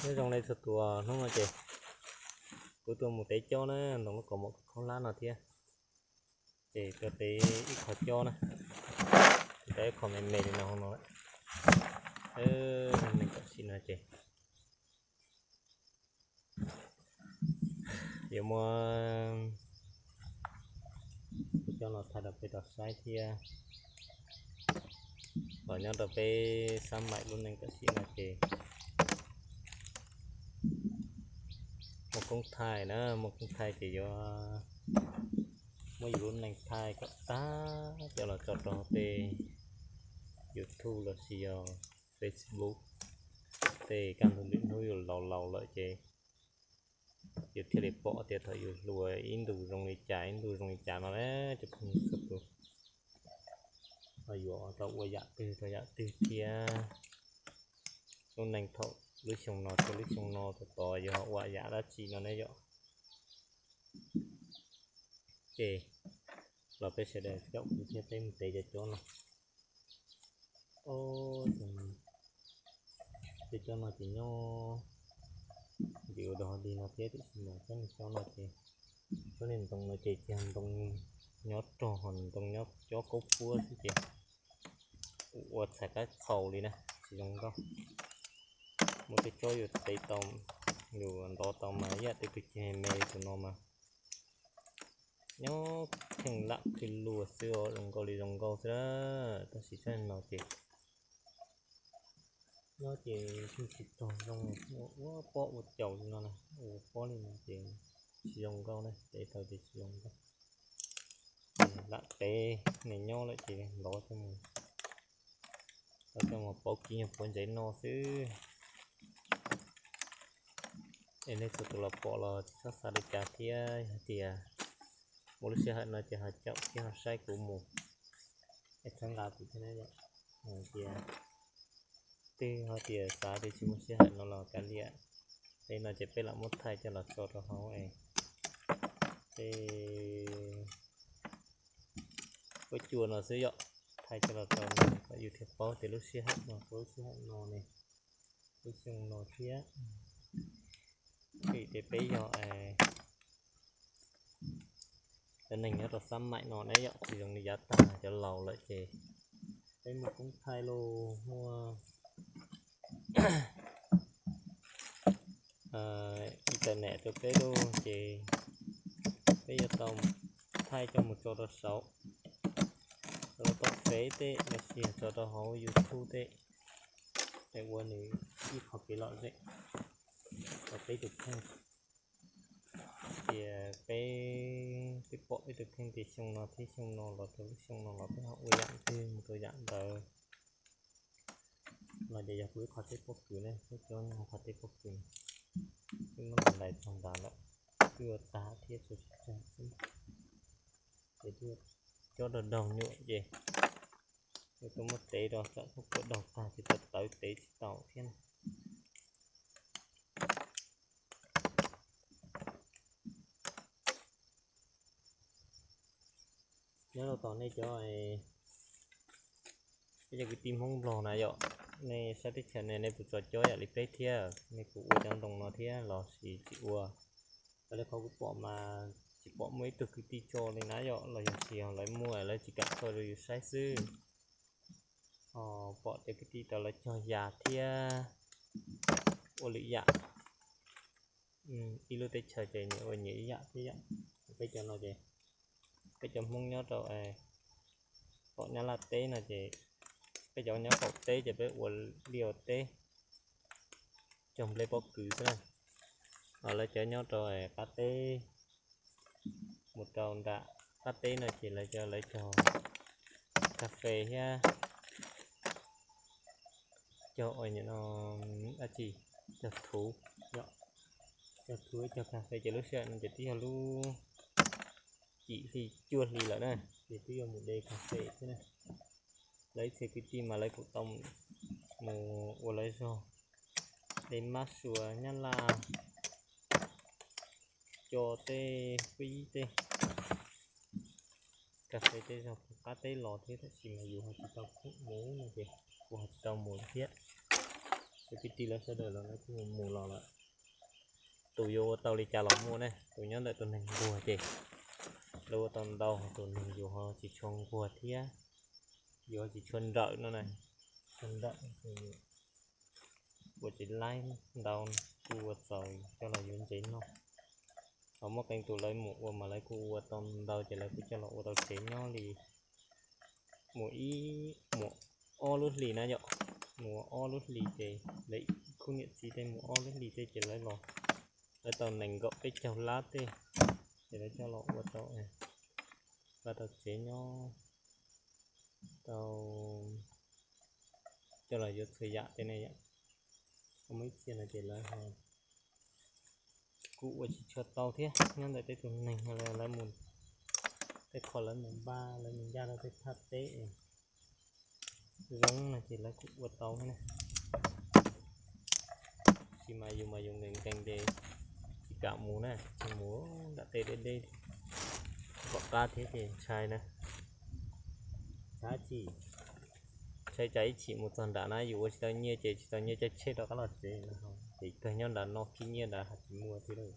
Nyob zoo nej txhua tus, hnub no ces kuv tuaj mus tev cob na, ntoo lub kaus mom khaub hlab no thiab. Ces tuaj tev ib qho cob na, tev ib qho me me li no no lawm. Neeg tam sim no ces yuav muab cov no thaij rau peb tau saib thiab. Los nyob rau peb xab maim lub neej tam sim no ces muaj koob thaij na, muaj koob thaij ces yuav muab yus lub neej thaij kom tag coj los tso rau tej YouTube los sis yog Facebook. Tej kaj ntug lwm hnub yus laus laus lawm ces yus thiaj li pom tias thaum yus hluas ib ntus zoo li cas ib ntus zoo li cas no na cov phooj ywg txhua tus. Ho yuav tau ua yam twg rau yam twg thiab. Lub neej thaum lub xyoo no rau lub xyoo no tos tos yus ho ua yam dab tsi no ne yom. Ces los peb sawv daws caum kuv thiab peb mus tev cov cob no. Cov cob no ces nyob ntxim ua dog dig no thiab tiam sis mas cov niag cob no ces, cov niag ntoo no ces cia ntoo nyob rog ho ntoo nyob cob kaub puab xwb ces ua txhais qab qhaus li na, tsis zoo nkauj. Muaj tej cob yus tev tau, yus ntov tau mas ib yam tej tug ceg me tus no mas nyob kheej lam khwj luag xwb os, zoo nkauj li zoo nkauj xwb. Tab sis tsob no ces nyob ces yeej tsis tog zoo, ua pob ua caus li no na, ua pob li no ces tsis zoo nkauj na, tev tau ces tsis zoo nkauj. Lam tev, nws nyob lawm ces ntov coj mus, ntov coj mus pauv kiv nyuag puav ntsev no xwb. Es nej txhua tus los pom los tsis txhob xav li cas thiab, yog tias muaj lub sij hawm no ces ho caum thiab ho saib kuv mus, es txhawb nqa kuv thiab na yom. Tias twb ho tias xav tias tsis muaj sij hawm no los kav liam, tej no ces peb lam muab thaij coj los tso rau hauv es tej huab cua no xwb yom, thaij coj los rau kom yus thiaj paub tias lub sij hawm no, lub sij hawm no ne, lub xyoo no thiab. Vim tias peb yog cov neeg nyob rau xab maim no ne yom, tsis zoo li yav tag cov laus lawm ces peb muaj koob thaij lauj, muaj internet rau peb lauj ces peb yuav tau thaij coj mus tso rau saud, tso rau toj Fev tej los sis tso rau hauv YouTube tej, es ua nws ib qho kev lom zem rau peb tus kheej. Tias peb twb pom peb tus kheej tias xyoo no thiab xyoo no los rau lub xyoo no los peb ho ua yam twg mus rau yam ntawd. No ces yog kuv ib qho teb pob kws ne, peb cov no qhov teb pob kws, twb muab ntais txog nrad lawm, twb ua tag thiab tsuas tsawg xwb. Ces twb cob daug daug nyuam ces yuav tuaj muab tev rau tsam thaum kuv daug tag ces tawv tawv tev tsis tau thiab na. Nyob rau tom nej cov, peb cov kwv tij Hmoob Nplog na yom, nej sab teb chaws ne nej puas tso cob yam li peb thiab, nej puas ua cov ntoo no thiab los sis tsis ua? Raws li qhov kuv pom mas tsis pom muaj ib tug kwv tij tso li na yom, los yog tsis yog lawv muaj lawv tsis kam tso rau yus saib xwb. Ho pom cov kwv tij tau lawv cog yas thiab ua lwm yam. Ib lub teb chaws ces nyias ua nyias ib yam thiab yom. Peb cov no ces peb cov Hmoob nyob rau tom Nyab Laj teb no ces peb cov nyob qaum teb ces peb ua liaj ua teb, cog nplej pob kws xwb na. Ho lawv cov nyob rau qab teb, mus rau nram qab teb no ces lawv cov lawv cog kas fes thiab cog ua no dab tsi, cog thuv, cog thuv cog kas fes ces lub sij hawm no ces twb yog lub cim hli cuaj hli lawm na, ces twb yuav mus de kas fes thiab na. Lawv ib txhia kwv tij mas lawv kuj tau mus ua lawv zog de mab sua Nyab Laj, co tej fib tej kas fes tej zog puag qab teb los thiab, tab sis mas yus ho tsis tau khoom mus no ces kuv ho tsis tau mus thiab. Cov kwv tij lawv sawv daws los lawv kuj mus los lawm. Tus yuav ua tau li cas los muaj ne, tus nyob ntawm tus neeg nquag ces lawv ua tau ntau, tus neeg yus ho tsis tshua nquag thiab, yus ho tsis tshua nrawm no na, tshua nrawm, ua tsis laib ntau, kuj ua txaus coj los yuav ntsev noj. Ho muaj qee tus lawv mus ua mas lawv kuj ua tau ntau ces lawv kuj coj los ua tau tsev nyob li mus ib, mus ob lub hlis na yom, mus ob lub hlis ces lawv khub niam txiv tej mus ob lub hlis tej ces lawv los, lawv tau nees nkaum peb caug lab tej, ces lawv coj los ua tau, ua tau tsev nyob, tau coj los yuav txhua yam tej ne yom. Muaj ib txhia no ces lawv kuj ua tsis tshua tau thiab, nyob ntawm tej tus neeg lawv mus, tej qho lawv mus npaj lawv mus ncaj rau tej thaj teb zoo no ces lawv kuj ua tau thiab na. Tab sis mas yus mas yus nkees nkees ces tsis kam mus na, mus nram tej deb deb, pom qab thiab ces ntshai na. Tshaib chim, ntshai tsam ib chim mus txog nram na yus ua tsis tau nyiaj ces tsis tau nyiaj caij tsheb rov qab los tsev no, ces kawg nyob nram no khib nyiaj nrad ho tsis muaj thiab lauj.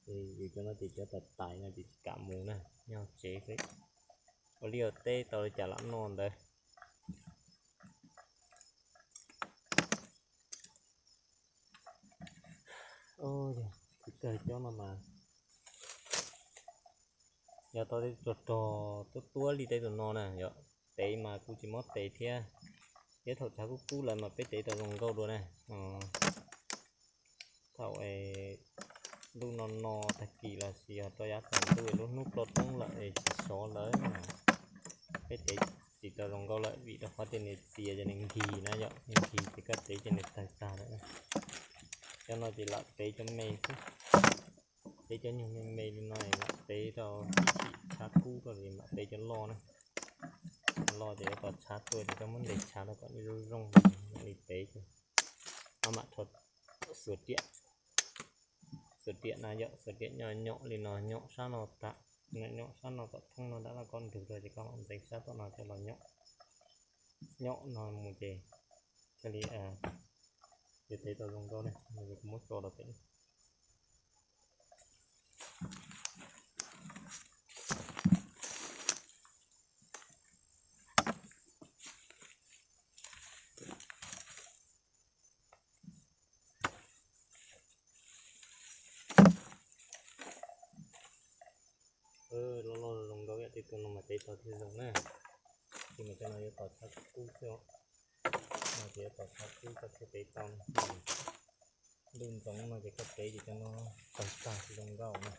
Ces yus cov no ces cov tais tais no ces tsis kam mus na, nyob tsev xwb, ua liaj ua teb tau li cas lam noj ntawd. Kuv kawg cov no mas yog tau tej rog rog tuab tuab li tej tus no na yom, tev mas kuj tsis mob tev thiab, thiab thaum tshav kub kub lawm mas peb tev tau zoo nkauj dua na. Thaum ntuj no no tag kis los sis yog rau yav tom ntej lub hnub ploj roob lawm es tsis sov lawm, peb tev tsis tau zoo nkauj lawm vim rau qhov tias nws txias ces nws nkig na yom, nws nkig ces koj tev ces nws tawg tag lawm. Cov no ces lam tev cov me xwb, tev cov nyuag me me li no lam tev rau ib chim tshav kub rau lam tev cov loj na. Cov loj ces yuav tos tshav tuaj ces koj muab ntes tshav rau kom zoo zoo mam li tev ces mam rho xuas riam. Xuas riam na yom, xuas riam nyom nyom li no, nyom sab no tas, nyom sab no kom thoob no nram laj kob nrug rau ces koj mam ntxeev sab tom no coj los nyom, nyom no mus ces thiaj li yuav tev tau zoo nkauj ne. Kuv muab tso rau pem. Loj loj zoo nkauj yam tej tus no mas tev tau thiaj zoo na. Ces mas cov no yuav tos tshav kub xwb os. No ces yuav tos tshav kub koj thiaj tev tau. Ntuj ntxoov no ces koj tev ces cov no tawg tag tsis zoo nkauj na.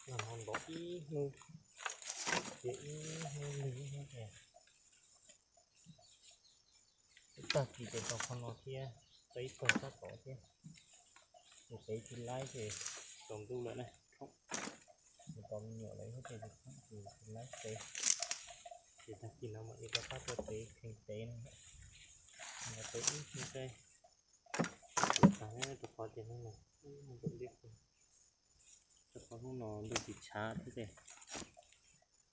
Noj mov npaum ib hnub, ces ib hnub lig ib hnub es tag kis ces tau qhov no thiab, tau ib pawg sab tod thiab. Nws tev tsis laib ces tsaus ntuj lawm na, khoom, nws tau me nyuam lawm ib hnub ces khoom tsis laib tev. Ces tag kis no mam li rov qab tuaj tev kheej tev no, tev ib hnub tej. Tag rau qhov tias hnub no, rau qhov hnub no ntuj tsis tshav thiab ces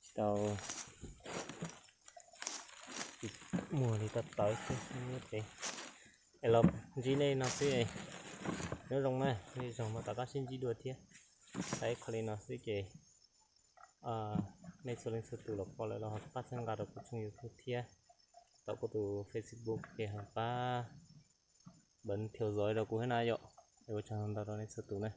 tsis tau, tsis muag li tau tawv xwb nyob pem. Es los ntsib nej no xwb, nyob zoo na, nej zoo mas rov qab sib ntsib dua thiab. Tau ib qho li no xwb ces nej txhua leej txhua tus los pom lawm los pab txhawb nqa rau kuv tshooj YouTube thiab, tau kuv tus Facebook ces ho pab npawv theo dõi rau kuv thiab na yom. Es ua tsaug ntau rau nej txhua tus na.